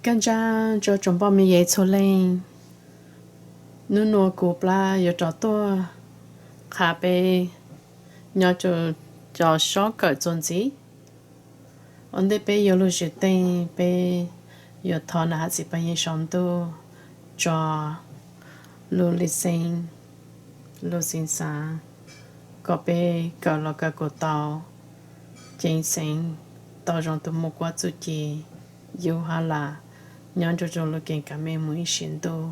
Kaj ntsa rua tsoom poj me ye txhua leej, nub nua kuv plab yuav rov tuaj qha peb nyob rua cov sob kawm txuas ntxiv. Ua ntej peb yuav lug zws teej, peb yuav thov nam hav txiv paj yeeb saum ntuj tso lub li xeeb, lub xeeb xaav, kom peb kawm los kawm kuas tau ceev xeev, tau zoo tus muaj kuab txuj ci, yug hab lam nyob nrug rua lub keeb kav meej moog ib sim ntuj.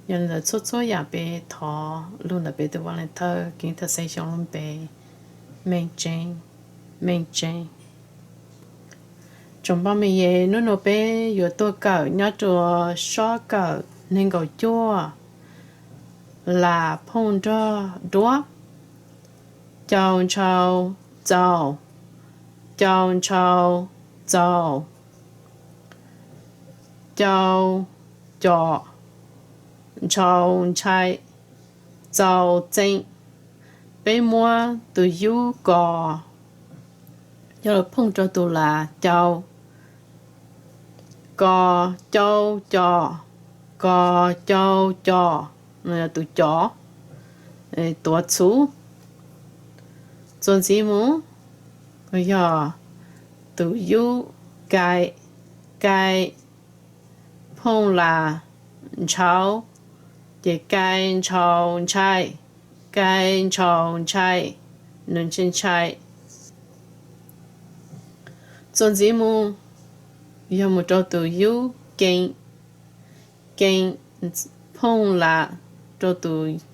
Yog li ntawd txhua txhua yaam peb thov lug ntawm peb tug vaaj leej thawj keeb thawj xeeb xyoo lub npe, meej tseeb, meej tseeb. Tsoom poj me ye, nub nua peb yuav tuaj kawm nyob rua sob kawm neeg nkaum cuaj, lam phooj nrog duab. Cau ntsau txau, cau ntsau txau, cau co, ntsau ntshai, txau txeem. Peb muab tus yub ko coj lug phooj rua tus las cau, ko cau co, ko cau co, no yog tus cov, tuav txhuv. Txuas ntxiv moog yog tus yub kai, kai phooj las ntsau, ces kai ntsau ntshai, kai ntsau ntshai, nws ntshai ntshai. Txuas ntxiv moog yog moog rua tus yub kee, kee phooj las rua tus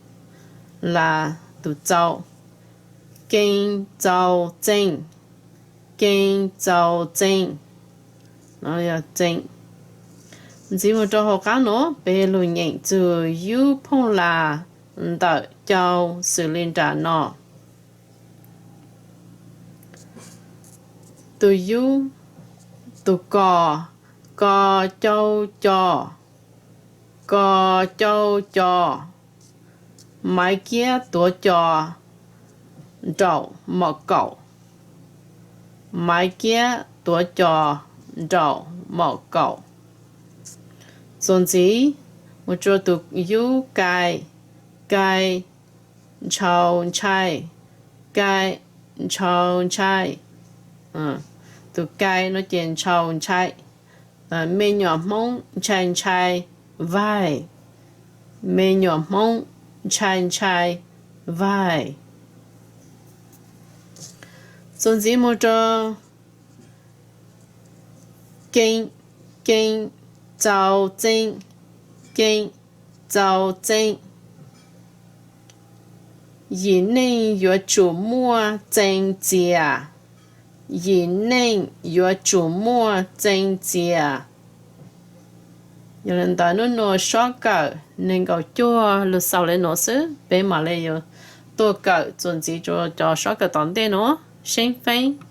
las tus txau, kee txau txeem, kee txau txeem, no yog txeem. Ntxiv moog rua hauv qaab nuav peb lug nyeem txug yub phooj las ntawm cau xws li nraag no. Tus yub, tus ko, ko cau co, ko cau co, maiv kiab tuav co nraum maum kaum, maiv kiab tuav co nraum maum kaum. Txuas ntxiv moog rua tus yub kai, kai ntsau ntshai, kai ntsau ntshai. Tus kai no ces ntsau ntshai. Me nyuam Hmoob ntshai ntshai vaig, me nyuam Hmoob ntshai ntshai vaig. Txuas ntxiv moog rua kee, kee txau txeem, kee txau txeem. Yim neej yuav tsum muaj txee txias, yim neej yuav tsum muaj txee txias. Yog li ntawd nub nua sob kawm neeg nkaum cuaj lug xaus le nuav xwb, peb mam le yuav tuaj kawm txuas ntxiv rua cov sob kawm tom ntej nuav. Seeb feeb.